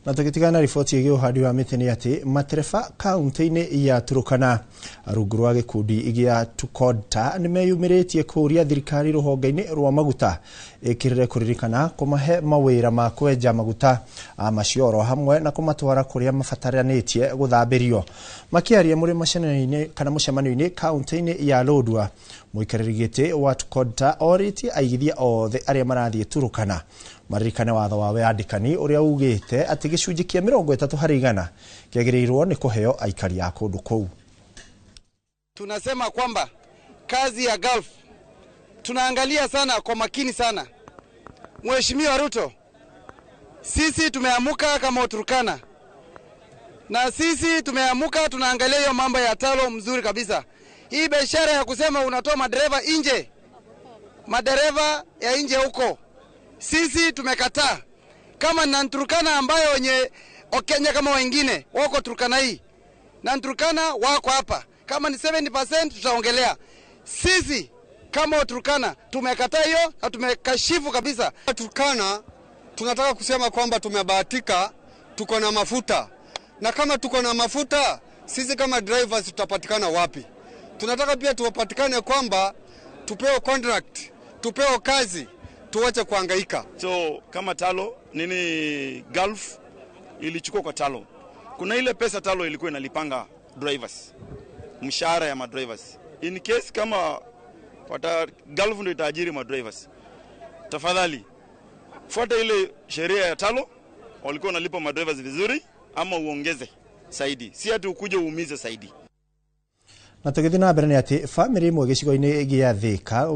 Na tũgĩtigana na riboti ĩgiĩ ũhandi wa mĩtĩ nĩ atĩ matereba kaunti-inĩ ya Turkana rungu rwa gĩkundi gĩa Tukodta nĩ meyumĩrĩtie kũũria thirikari rũhonge-inĩ rwa maguta ĩkĩrĩre kũririkana kũmahe mawĩra ma kwenja maguta macio oro hamwe na kũmatwara kũrĩa mabataranĩtie gũthambĩrio. Makĩaria mũrĩ mũcemanio-inĩ kana mũcemanio-inĩ kaunti-inĩ ya Lodwar, mũikarĩri gĩtĩ wa Tukodta orĩtie aigithia othe arĩa marathiĩ Turkana maririkane watho wa wĩyandĩkani ũrĩa ugĩte atĩ gĩcunjĩ kĩa 30% kĩagĩrĩirwo nĩ kũheo aikari a kũndũ kũu. Tunasema kwamba kazi ya Gulf tunaangalia sana kwa makini sana. Mheshimiwa Ruto, sisi tumeamuka kama Waturkana na sisi tumeamuka, tunaangalia hiyo mambo ya Tullow mzuri kabisa. Hii biashara ya kusema unatoa madereva nje, madereva ya nje huko, sisi tumekataa. Kama na Turkana ambayo wenye Wakenya kama wengine wako Turkana hii na Turkana wako hapa, kama ni 70% tutaongelea. Sisi kama Waturkana tumekataa hiyo na tumekashifu kabisa. Turkana tunataka kusema kwamba tumebahatika, tuko na mafuta, na kama tuko na mafuta sisi kama drivers tutapatikana wapi? Tunataka pia tuwapatikane kwamba tupewe contract, tupewe kazi, tuache kuhangaika. So kama Tullow nini Gulf ilichukua kwa Tullow, kuna ile pesa Tullow ilikuwa inalipanga drivers, mshahara ya madrivers. In case kama wata Gulf ndio itaajiri madrivers, tafadhali fuata ile sheria ya Tullow, walikuwa wanalipa madrivers vizuri, ama uongeze zaidi, si ati ukuje uumize zaidi. Na tũgĩthiĩ na mbere nĩ atĩ bamĩrĩ ĩmwe gĩcigo-inĩ gĩa Thĩka.